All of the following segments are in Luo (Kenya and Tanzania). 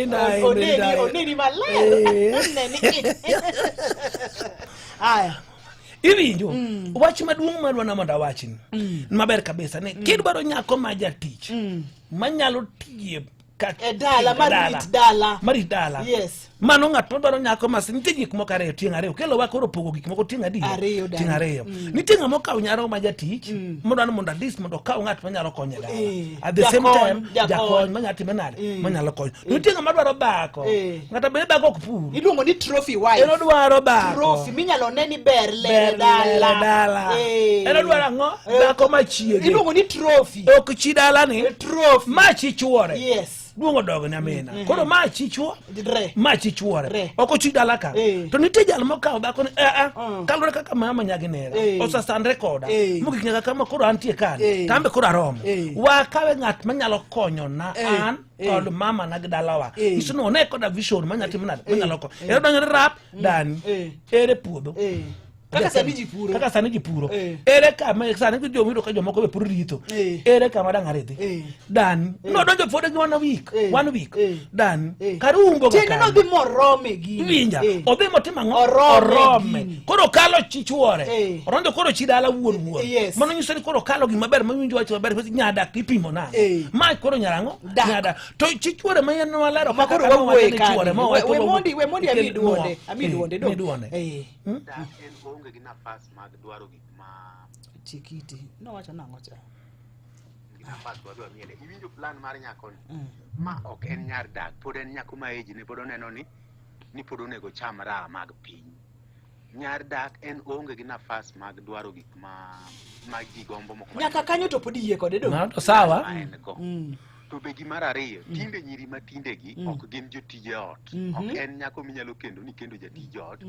Oneni, oneni maler. Oneni. Aya. Iwinjo wach maduong' madwa na mondo awachni maber kabisa ni kidwaro nyako ma jatich manyalo tiye ka E dala, marit dala. Marit dala. Yes. Mano ng'at madwaro nyako ma nitie gik moko ariyo, tieng' ariyo kelowa koro pogo gik moko tieng' adi? Ariyo, dani. Tieng' ariyo. Nitie ng'ama okawo nyaro ma jatich modwaro ni mondo at least mondo okaw ng'at manyalo konye dala. At the same Jakony, time, jakony. jakony manyalo time nade, manyalo konyo. Nitie ng'ama dwaro bako. Ng'ato bende bako ok pur. Iluongo ni trophy wife. En odwaro bako. Trophy minyalo ne ni ber lere Ber lere dala. dala. En odwaro ang'o? Dhako machiege. Iluongo ni trophy. Ok chi dalani. Trophy. Ma chi chuore. Yes. Duong' odog nyamina. Koro ma chi chuo. Re. Ma chi chuore. Re. Ok ochi dala ka. To nitie jal mokawo dhako ni eh, eh, kaluwore kaka mama nyagi nera. Osasandre koda. Mogik nyaka kama koro antie kani. Tambe koro aromo. Wakawe ng'at manyalo konyona an kod mama na gi dalawa. Nyiso ni one koda vision manyalo timo nade, manyalo konyo. Ero donjore rap dani. Ere puodho. Kaka sani ji puro. Kaka sani ji puro. Eh. Ere kama sani jomo yudo ka jomoko be puro ritho. Eh. Ere kama dang' aridhi? Eh. Dani. Nodonjo pod gi one week. Eh. One week. Eh. Dani. Eh. Kar umbo ga Tiende kanyo. nodhi morome gini. Iwinja. Eh. Odhi motimo ang'o? Orome gini. Koro kalo chi chuore. Eh. Oronjo koro chi dala wuon wuon. Yes. Mano nyiso ni koro kalo gima ber mawinjo wach maber nyadak ipimo nang'o? Eh. Ma koro nyarang'o? Dak. Nyadak. To chi chuore ma en walero Ma kaka koro nowacho wawuoye ni kani. chuore ma We- owacho we ni- mondi, we mondi ami Kel- duonde, nuo. ami Eh, duonde, mi dong. duonde. Eh. Dak en oonge gi nafas mag dwaro gik ma Chikiti. Nowacho nang'o cha? gi nafas wadwa miele. Iwinjo plan mar nyakoni? Ma ok en nyar dak, pod en nyako ma age ne pod oneno ni ni pod onego cham raha mag piny. Nyar dak en oonge gi nafas mag dwaro gik ma ma ji gombo moko ma Nyaka kanyo to pod iyie kode dong. No, to sawa. ma en go. To be gimar ariyo, tinde nyiri ma tindegi ok gin jotije ot. Ok en nyako minyalo kendo ni kendo jatij ot.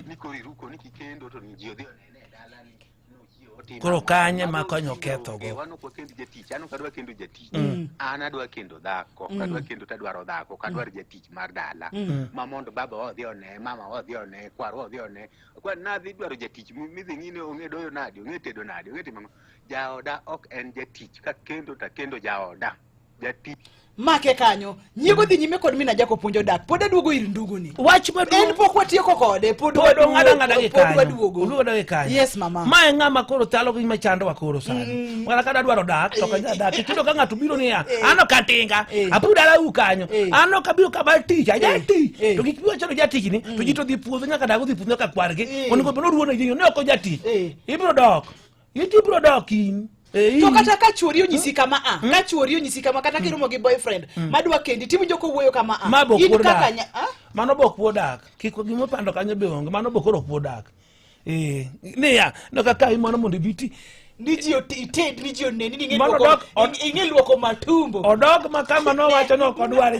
Ni koro iruko ni kikendo to ni ji odhi onene e dala ni nochiewo otimo Koro ang'o. kanye ma Mago konyo tinde kethogo? onge. Wan ok wakend jatich. An ok adwa kendo jatich. An adwa kendo dhako. Kadwa kendo to adwaro dhako. Ok adwar jatich mar dala. Ma mondo baba odhi one, mama odhi one, kwarwa odhi one. Kwa nadhi dwaro jatich midhi ng'i ni ong'e doyo nade, ong'e tedo nade, ong'e timo ang'o. Jaoda ok en jatich. Kakendo to akendo jaoda. Jatich. Make kanyo. Nyiego dhi nyime kod mina Jako puonjo dak. Pod aduogo ir nduguni. Wach En maduong' pok watieko kode. Pod pod waduogo. ong'ado ang'ada gi Pod kanyo. waduogo. Oduogo gi kanyo. Yes, mama. Ma e ng'ama koro chalo gi machandowa koro sani. Kata ka adwaro dak to ok anyal dak. Iyudo ka ng'ato biro niya, an ok atinga, apur dalau kanyo. An ok abiro kama tich, ajatich. To gik miwacho ni jatichni, to ji to dhi puodho nyaka dak odhi puodho nyaka kwargi. Onego bed ni oruo ne ji ni ok ojatich. Ibiro dok. Ibiro dok in. To kata ka chuori onyisi kama a, ka chuori onyisi kama kata kiromo gi boyfriend madwa kendi tiwinjo kowuoyo kama a. Ma be ok In wuod kaka dak. nya, a? Mano be ok wuod dak. Kik gima opando kanyo be onge. Mano be koro ok wuod dak. Niya, no kaka imono mondo ibi ti. Ni ji ited, ni ji oneni, ni ing'e Mano luoko, dok- ing'e luoko matumbo. Odok ma kama nowacho ni ok odwar.